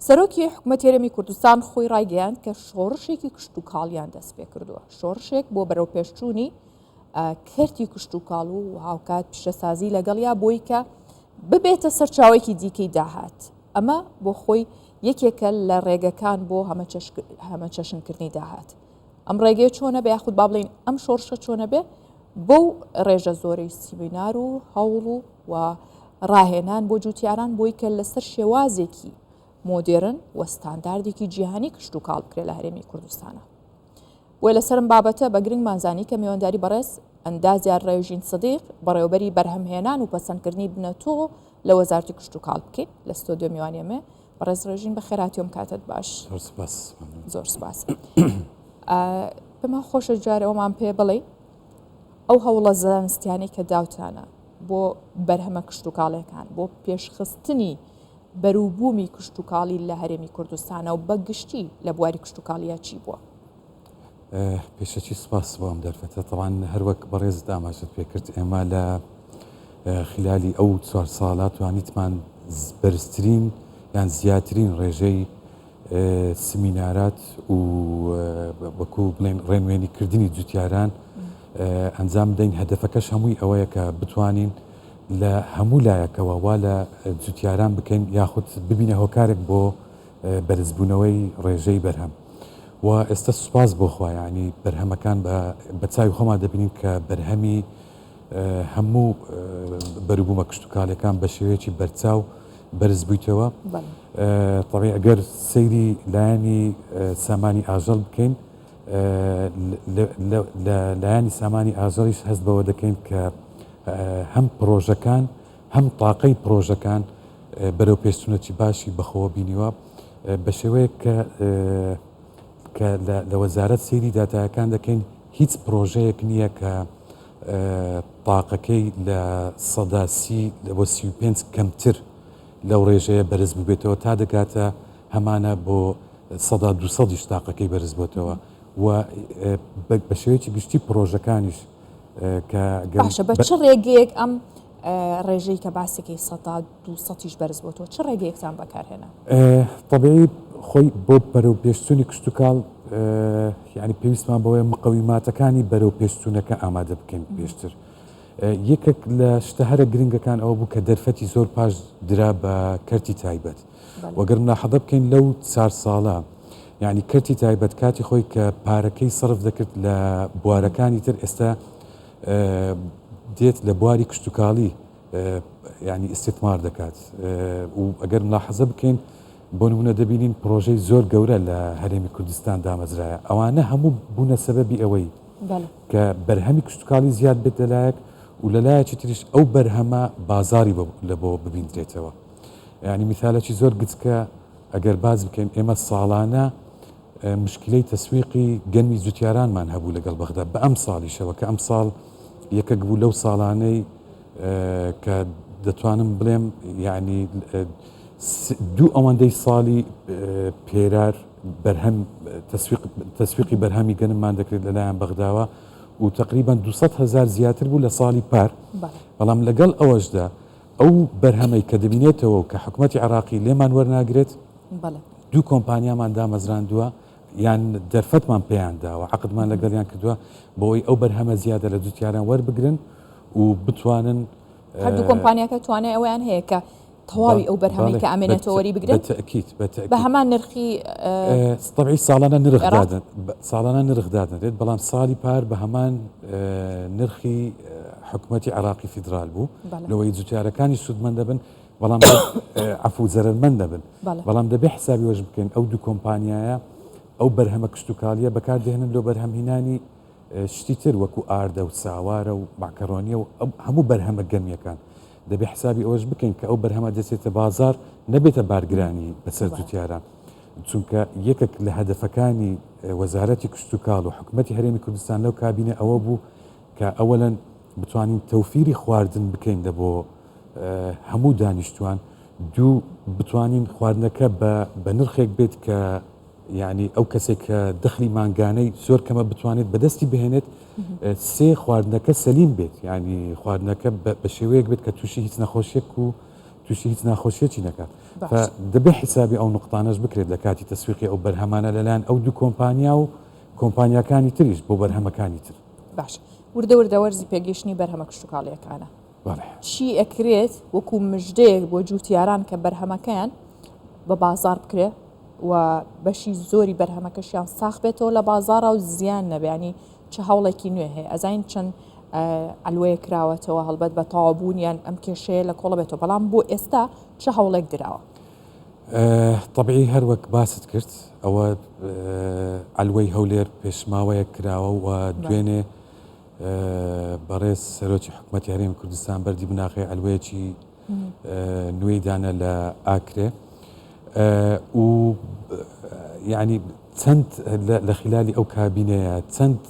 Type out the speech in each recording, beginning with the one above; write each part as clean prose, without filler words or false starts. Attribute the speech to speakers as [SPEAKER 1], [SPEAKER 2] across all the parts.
[SPEAKER 1] سەرۆکی حکومەتی هەرێمی کوردستان خۆی ڕایگەیاند کە شۆڕشێکی کشتوکاڵیان دەستپێکردووە، شۆڕشێک بۆ بەرەوپێشچوونی کەرتی کشتوکاڵ و هاوکات پیشەسازی لەگەڵیا بۆی کە ببێتە سەرچاوەیەکی دیکەی داهات. ئەمە بۆ خۆی یەکێکە لە ڕێگەکان بۆ هەمەچەشنکردنی داهات. ئەم ڕێگەیە چۆنە بێ یاخود با بڵێین ئەم شۆڕشە چۆنە بێ بەو ڕێژە زۆرەی سیمینار و هەوڵ و و ڕاهێنان بۆ جوتیاران بۆی کە لەسەر شێوازێکی مۆدێرن و ستانداردێکی جیهانی کشتوکاڵ بکرێت لە هەرێمی کوردستانە. بۆیە لەسەر ئەم بابەتە بە گرنگمان زانی کە میوانداری بەڕێز ئەندازیار ڕێژین سدیق بەڕێوەبەری بەرهەمهێنان و پەسەندکردنی بنەتۆ لە وەزارەتی کشتوکاڵ بکەین لە ستۆدیۆ میوانی ئێمە بەڕێز ڕێژین بەخێرهاتی ئەم کاتت باش.
[SPEAKER 2] زۆر سپاس.
[SPEAKER 1] زۆر سپاس. پێمان خۆشە جارێ ئەومان پێ بڵێ ئەو هەوڵە زانستیانەی کە داوتانە بۆ بەرهەمە کشتوکاڵیەکان بۆ پێشخستنی بەروبوومی کشتوکاڵی لە هەرێمی کوردستانە و بە گشتی لە بواری کشتوکاڵیە چی بووە؟
[SPEAKER 2] پێشەکی سپاس بۆ ئەم دەرفەتە. تەبعەن هەروەک بەڕێزت ئاماژەت پێکرد ئێمە لە خلالی ئەو چوار ساڵە توانیتمان بەرزترین یان زیاترین ڕێژەی سمینارات و وەکو بڵێن ڕێنوێنی کردنی جوتیاران ئەنجام بدەین هەدەفەکەش هەمووی ئەوەیە کە بتوانین لە هەموو لایەکەوە وا لە جوتیاران بکەین یاخود ببینە هۆکارێک بۆ بەرزبوونەوەی ڕێژەی بەرهەم و ئێستا سوپاس بۆ خوا یعنی بەرهەمەکان بە چاوی خۆمان دەبینین کە بەرهەمی هەموو بەروبوومە کشتوکاڵیەکان بە شێوەیەکی بەرچاو بەرز بوویتەوە. تەبعی ئەگەر سەیری لایەنی سامانی ئاژەڵ بکەین لە لایەنی سامانی ئاژەڵیش هەست بەوە دەکەین کە هەم پرۆژەکان هەم تاقەی پرۆژەکان بەرەو پێشچوونەکی باشی بەخۆوە بینیوە بە شێوەیەک کە کە لە وەزارەت سەیری داتایەکان دەکەین هیچ پرۆژەیەک نییە کە تاقەکەی 30% بۆ 35 کەمتر لەو ڕێژەیە بەرز ببێتەوە تا دەگاتە هەمانە بۆ 200%یش تاقەکەی بەرز بۆتەوە و بە شێوەیەکی گشتی پرۆژەکانیش کە
[SPEAKER 1] باشە بە چ ڕێگەیەک ئەم ڕێژەی کە باسەکەی 200%یش بەرز بۆتەوە چ ڕێگەیەکتان بەکارهێنا؟
[SPEAKER 2] تەبیعی خۆی بۆ بەرەو پێشچوونی کشتوکاڵ یعنی پێویستمان بەوەیە مقەویماتەکانی بەرەو پێشچوونەکە ئامادە بکەین پێشتر. یەکێک لە شتە هەرە گرنگەکان ئەوە بوو کە دەرفەتی زۆر پاش درا بە کەرتی تایبەت. وەگەر ملاحەظە بکەین لەو چار ساڵە یعنی کەرتی تایبەت کاتی خۆی کە پارەکەی سەرف دەکرد لە بوارەکانی تر ئێستا دێت لە بواری کشتوکاڵی یانی ئیستیثمار دەکات و ئەگەر ملاحەزە بکەین بۆ نمونە دەبینین پرۆژەی زۆر گەورە لە هەرێمی کوردستان دامەزرایە ئەوانە هەموو بوونە سەبەبی ئەوەی کە بەرهەمی کشتتوکاڵی زیاد بێت لەلایەک و لەلایەکی تریش ئەو بەرهەمە بازاری لە بۆ ببیندرێتەوە ینی میثالەکی زۆر گچکە ئەگەر باز بکەین ئێمە ساڵانە مشکلەی تەسویقی گەنمی جوتیارانمان هەبوو لەگەڵ بەغدا بە ئەم ساڵیشەوە کە ئەم ساڵ یەکەک بوو لەو ساڵانەی کە دەتوانم بڵێم یعنی دوو ئەوەندەی ساڵی پێرار بەرهەم تەسویقی بەرهەمی گەنممان دەکرێت لەلایەن بەغداوە و تقریبا 200 هزار زیاتر بوو لە ساڵی پار بەڵام لەگەڵ ئەوەشدا ئەو بەرهەمەی کە دەبینێتەوە و کە حکوومەتی عراقی لێمان وەرناگرێت دوو کۆمپانیامان دامەزراندووە یان دەرفەتمان پێیان داوە عەقدمان لەگەڵیان کردووە بۆی ئەو بەرهەمە زیادە لە جوتیاران وەربگرن و بتوانن
[SPEAKER 1] هەردوو کۆمپانیاکە توانای ئەوەیان هەیە کە تەواوی ئەو بەرهەمەی کە ئەمێنێتەوە وەری بگرن
[SPEAKER 2] بەتەکیت
[SPEAKER 1] بە هەمان نرخی
[SPEAKER 2] طبعی ساڵانە نرخ ساڵانە نرخ دادنرێت بەڵام ساڵی پار بە هەمان نرخی حکوومەتی عراقی فیدرال بوو لەوەی جوتیارەکانی سوودمەند دەبن بەڵام عەفو زەرەرمەند دەبن بەڵام دەبێ حسابی وەش بکەین ئەو دوو کۆمپانیایە ئەو بەرهەمە کشتتوکاڵیە بەکاردێنن لۆ بەرهەمهینانی شتی تر وەکو ئاردە و ساوارە و ماکەرۆنیە و هەموو بەرهەمە گەنمیەکان دەبێ حسابی ئەوەش بکەین کە ئەو بەرهەمە دەچێتە بازار نەبێتە بارگرانی بەسەر جوتیاران چونکە یەکێک لە هەدەفەکانی وەزارەتی کشتتوکاڵ و حکوومەتی هەرێمی کوردستان لەو کابینە ئەوە بوو کە ئەوەلەن بتوانین تەوفیری خواردن بکەین لە بۆ هەموو دانیشتوان، دوو بتوانین خواردنەکە بە بە نرخێک بێت کە یعنی ئەو کەسێک کە دەخلی مانگانەی زۆر کەمە بتوانێت بەدەستی بهێنێت، سێ خواردنەکە سەلیم بێت یعنی خواردنەکە بە شێوەیەک بێت کە تووشی هیچ نەخۆشیەک و. تووشی هیچ ناخۆشیەکی نەکات. دەبێ حیسابی ئەو نوقتانەش بکرێت لە کاتی تەسویقی ئەو بەرهەمانە لەلایەن ئەو دوو کۆمپانیا و کۆمپانیاکانی تریش بۆ بەرهەمەکانی تر.
[SPEAKER 1] باشە وردە وردە وەرزی پێگەیشتنی بەرهەمە کشتوکاڵیەکانە. چی ئەکرێت وەکو مژدەیەک بۆ جوتیاران کە بەرهەمەکەیان بە بازار بکرێ و بەشی زۆری بەرهەمەکەشیان ساخ بێتەوە لە بازارا و زیان نەبێ ینی چ هەوڵێکی نوێ هەیە ئەزانین چەند عەلوەیە کراوەتەوە هەڵبەت بە تەواوبوونیان ئەم کێشەیە لە کۆڵە بێتەوە بەڵام بۆ ئێستا چ هەوڵێک دراوە؟
[SPEAKER 2] تەبعی هەر وەک باست کرد ئەوە عەلوەی هەولێر پێشماوەیەک کراوە و دوێنێ بەڕێز سەرۆکی حکومەتی هەرێمی کوردستان بەردی بناغەی عەلوەیەکی نوێی دانا لە ئاکرێ و یعنی چەند لە خلالی ئەو کابینەیە چەند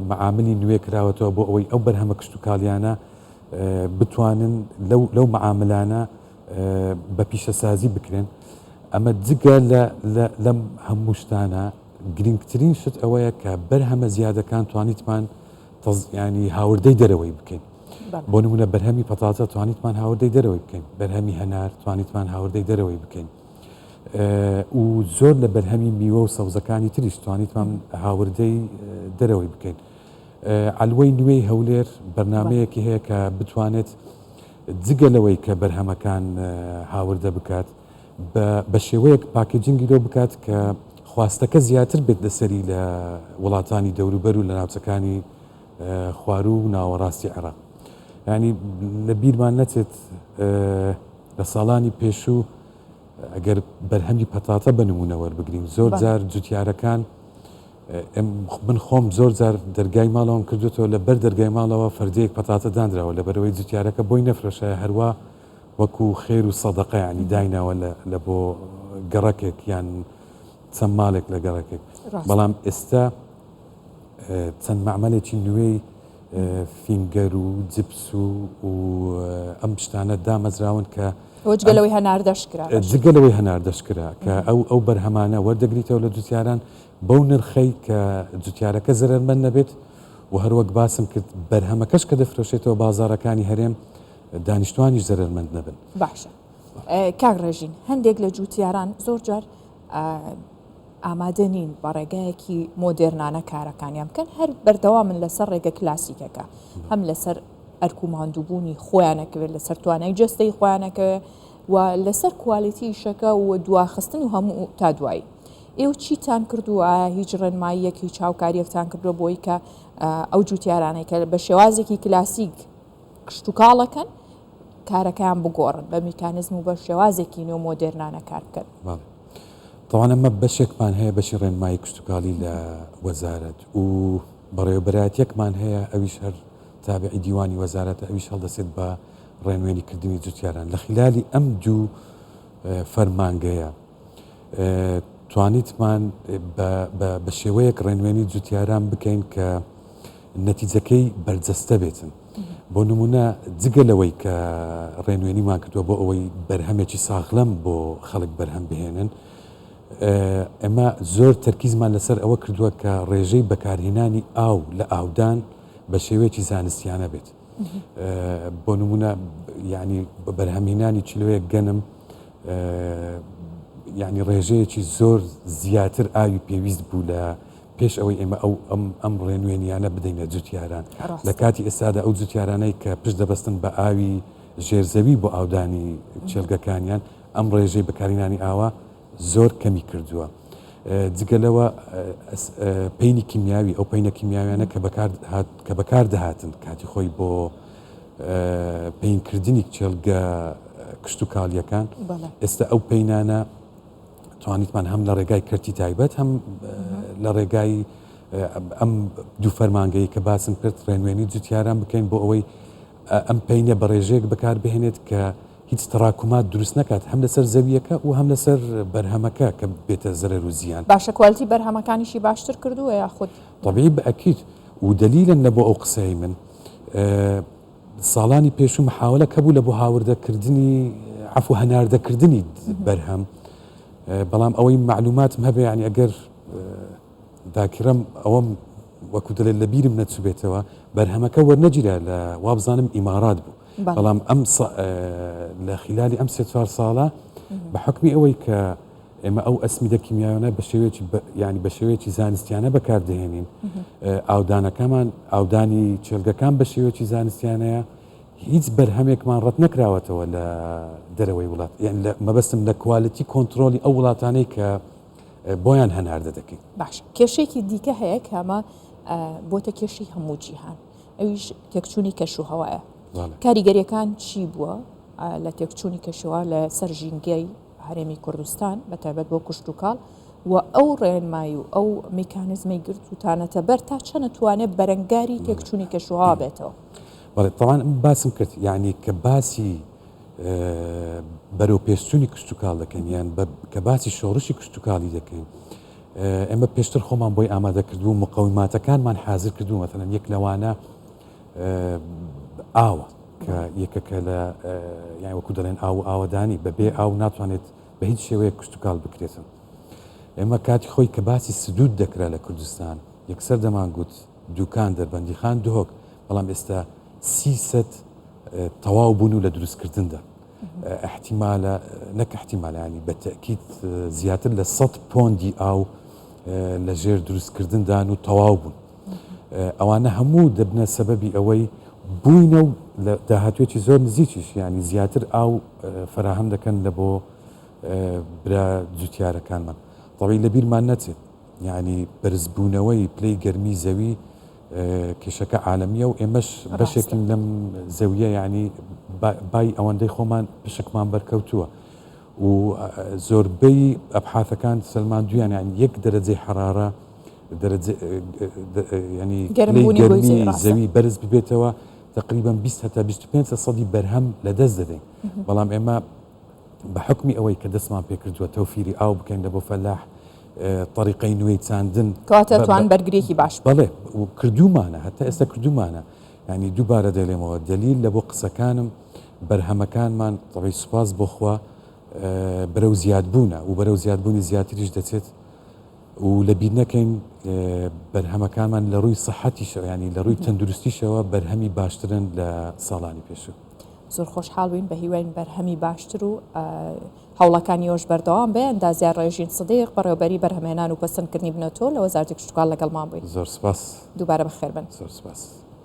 [SPEAKER 2] معاملی نوێ کراوەتەوە بۆ ئەوەی ئەو بەرهەمە کشتتوکاڵیانە بتوانن لەو لەو معاملانە بە پیشەسازی بکرێن ئەمە جگە لەم هەموو شتانە گرنگترین شت ئەوەیە کە بەرهەمە زیادەکان توانیتمان ینی هاوردەی دەرەوەی بکەین بۆ نمونە بەرهەمی پەتاتە توانیتمان هاوردەی دەرەوەی بکەین بەرهەمی هەنار توانیتمان هاوردەی دەرەوەی بکەین و زۆر لە بەرهەمی میوە و سەوزەکانی تریش توانیتمان هاوردەی دەرەوەی بکەین عەلوەی نوێی هەولێر بەرنمەیەکی هەیە کە بتوانێت جگە لەوەی کە بەرهەمەکان هاوردە بکات بە شێوەیەک packaging ی لۆ بکات کە خواستەکە زیاتر بێت لەسەری لە وڵاتانی دەوروبەر و لە ناوچەکانی خواروو و ناوەڕاستی عێراق. یانی لە بیرمان نەچێت لە ساڵانی پێشوو ئەگەر بەرهەمی پەتاتە بە نمونە وەربگرین زۆر جار جوتیارەکان من خۆم زۆر جار دەرگای ماڵەوەم کردوێتەوە لە بەر دەرگای ماڵەوە فەردەیەک پەتاتە دانراوە لە بەرەوەی جوتیارەکە بۆی نەفرۆشایە هەروە وەکو خێر و سەدەقە ینی دایناوە لە بۆ گەڕەکێک یان چەند ماڵێک لە گەڕەکێک بەڵام ئێستا چەند مەعمەلێکی نوێی finger و جپس و ئەم شتانە دامەزراون کە
[SPEAKER 1] جگە لەوەی هەناردەش کرا
[SPEAKER 2] جگە لەوەی هەناردەش کرا کە ئەو ئەو بەرهەمانە وەردەگریتەوە لە جوتیاران بەو نرخەی کە جوتیارەکە زەرەرمەند نەبێت و هەروەک باسم کرد بەرهەمەکەش کە دەفرۆشێتەوە بازارەکانی هەرێم دانیشتوانیش زەرەرمەند نەبن.
[SPEAKER 1] باشە کاک ڕێژین هەندێک لە جوتیاران زۆر جار ئامادە نین بە ڕێگایەکی مۆدێرنانە کارەکانیان بکەن، هەر بەردەوامن لەسەر ڕێگە کلاسیکەکە، هەم لەسەر ئەرک و ماندووبوونی خۆیان ئەکەوێت، لەسەر توانای جەستەی خۆیان ئەکەوێت و لەسەر کوالیتی ئیشەکە و دواخستن و هەموو تا دوایی. ئێوە چیتان کردووە؟ ئایا هیچ ڕێنماییەک، هیچ هاوکارییەکتان کردووە بۆی کە ئەو جووتیارانەی کە بە شێوازێکی کلاسیک کشتوکاڵەکەن کارەکەیان بگۆڕن بە میکانزم و بە شێوازێکی نوێ و مۆدێرنانە کار بکەن؟
[SPEAKER 2] بەڵێ تەوان ئەمە بەشێکمان هەیە بەشی ڕێنمایی کشتوکاڵی لە وەزارەت و بەڕێوەبەرایەتیەکمان هەیە ئەویش هەر تابعی دیوانی وەزارەتە ئەویش هەڵدەسێت بە ڕێنوێنی کردنی جوتیاران لە خلالی ئەم دوو فەرمانگەیە توانیتمان بە شێوەیەک ڕێنوێنی جوتیاران بکەین کە نەتیجەکەی بەرجەستە بێتن. بۆ نموونە جگە لەوەی کە ڕێنوێنیمان کردووە بۆ ئەوەی بەرهەمێکی ساغلەم بۆ خەڵک بەرهەم بهێنن، ئێمە زۆر تەرکیزمان لەسەر ئەوە کردووە کە ڕێژەی بەکارهێنانی ئاو لە ئاودان بە شێوەیەکی زانستیانە بێت. بۆ نموونە یعنی بەرهەمهێنانی کیلۆیەک گەنم یعنی ڕێژەیەکی زۆر زیاتر ئاوی پێویست بوو لە پێش ئەوەی ئێمە ئەو ئەم ئەم ڕێنوێنیانە بدەینە جوتیاران لە کاتی ئێستادا ئەو جوتیارانەی کە پشت دەبەستن بە ئاوی ژێرزەوی بۆ ئاودانی کێڵگەکانیان ئەم ڕێژەی بەکارهێنانی ئاوە زۆر کەمی کردووە جگە لەوە پەینی کیمیاوی ئەو پەینە کیمیاویانە کە بەکار کە بەکار دەهاتن کاتی خۆی بۆ پەینکردنی کێڵگە کشتتوکاڵیەکان ئێستا ئەو پەینانە توانیتمان هەم لە ڕێگای کەرتی تایبەت هەم لە ڕێگای ئەم دوو فەرمانگەی کە باسم کرد ڕێنوێنی جوتیاران بکەین بۆ ئەوەی ئەم پەینە بە ڕێژەیەک بەکار بهێنێت کە هیچ تراکومات دروست نەکات هەم لەسەر زەویەکە و هەم لەسەر بەرهەمەکە کە بێتە زەرەر و زیان.
[SPEAKER 1] باشە کوالیتی بەرهەمەکانیشی باشتر کردووە یاخود؟
[SPEAKER 2] طبیعی بە ئەکید و دەلیلەن لە بۆ ئەو قسەی من ساڵانی پێشوو محاولەک هەبوو لە بۆ هاوردەکردنی عەفو هەناردەکردنی بەرهەم بەڵام ئەوەی مەعلوماتم هەبێ یانی ئەگەر داکرم ئەوەم وەکو دەڵێت لە بیرم نەچوبێتەوە بەرهەمەکە وەرنەگیرا لە وابزانم ئیمارات بوو. بەڵام ئەم لە خلالی ئەم سێ چوار ساڵە بە حکمی ئەوەی کە ئێمە ئەو ئەسمیدە کیمیایانە بە شێوەیەکی یانی بە شێوەیەکی زانستیانە بەکاردەهێنین ئاودانەکەمان ئاودانی چێلگەکان بە شێوەیەکی زانستیانەیە هیچ بەرهەمێکمان ڕەت نەکراوەتەوە لە دەرەوەی وڵات یان لە مەبەستم لە quality control ی ئەو وڵاتانەی کە بۆیان هەناردە دەکەین.
[SPEAKER 1] باش کێشەیەکی دیکە هەیە کە ئەمە بۆتە کێشەی هەموو جیهان ئەویش تێکچوونی کەشوهەوایە کاریگەریەکان چی بووە لە تێکچوونی کەشوهەوا لە سەر ژینگەی هەرێمی کوردستان بە تایبەت بۆ کشتوکاڵ و ئەو ڕێنمایی و ئەو میکانزمەی گرتووتانەتە بەر تا چەند توانێت بەرەنگاری تێکچوونی کەشوهەوا بێتەوە؟
[SPEAKER 2] بەڵێ تەوان باسم کرد یعنی کە باسی بەرەو پێشچوونی کشتوکاڵ دەکەین یان کە باسی شۆڕشی کشتوکاڵی دەکەین ئێمە پێشتر خۆمان بۆی ئامادە کردبوو مقەوماتەکانمان حاضر کردووە مەثلەن یەک لەوانە ئاوە کە یەکەکە لە یان وەکو دەڵێن ئاو و ئاوەدانی بەبێ ئاو ناتوانێت بە هیچ شێوەیەک کشتوکاڵ بکرێتن ئێمە کاتی خۆی کە باسی سدود دەکرا لە کوردستان یەکسەر دەمانگوت دوکان دەربەندیخان دهۆک بەڵام ئێستا 300 تەواو بوون و لە دروستکردندا احتیمالە نەک احتیمالە ینی بە تەکیت زیاتر لە 100 پۆندی ئاو لە ژێر دروستکردندان و تەواو بوون ئەوانە هەموو دەبنە سەبەبی ئەوەی بووینە و لە داهاتوێکی زۆر نزیکیش ینی زیاتر ئاو فەراهەم دەکەن لە بۆ برا جوتیارەکانمان تەوی لە بیرمان نەچێت یعنی بەرزبوونەوەی پلەی گەرمی زەوی کێشەکە عالەمیە و ئێمەش بەشێکین لەم زەویە یعنی بای ئەوەندەی خۆمان پشکمان بەرکەوتووە و زۆربەی ئەبحاثەکان سەلماندویان یعنی یەک دەرەجەی حرارە دەرەجە ینی
[SPEAKER 1] گەرمی
[SPEAKER 2] زەوی بەرز ببێتەوە تقریبا 20 هەتا 25 سەدی بەرهەم لەدەست دەدەین بەڵام ئێمە بە حوکمی ئەوەی کە دەستمان پێکردووە تەوفیری ئاو بکەین لە بۆ فەلاح تەریقەی نوێی چاندن.
[SPEAKER 1] کەواتە توان بەرگریەکی باش
[SPEAKER 2] بکەن. بەڵێ کردوومانە هەتا ئێستا کردوومانە یانی دووبارە دەیڵێمەوە دەلیل لە بۆ قسەکانم بەرهەمەکانمان تەبعی سوپاس بۆ خوا بەرەو زیادبوونە و بەرەو زیادبوونی زیاتریش دەچێت و لە بیر نەکەین بەرهەمەکانمان لە ڕووی سەحەتیشەوە ینی لە ڕووی تەندروستیشەوە بەرهەمی باشترن لە ساڵانی پێشوو.
[SPEAKER 1] زۆر خۆشحاڵ بووین بەهیواین بەرهەمی باشتر و هەوڵەکانی ئێوەش بەردەوام بێ. ئەندازیار ڕێژین سدیق بەڕێوەبەری بەرهەمهێنان و پەسەندکردنی بنەتۆ لە وەزارەتی کشتوکاڵ لەگەڵمان بووی.
[SPEAKER 2] زۆر سپاس.
[SPEAKER 1] دووبارە بەخێربن.
[SPEAKER 2] زۆر سپاس.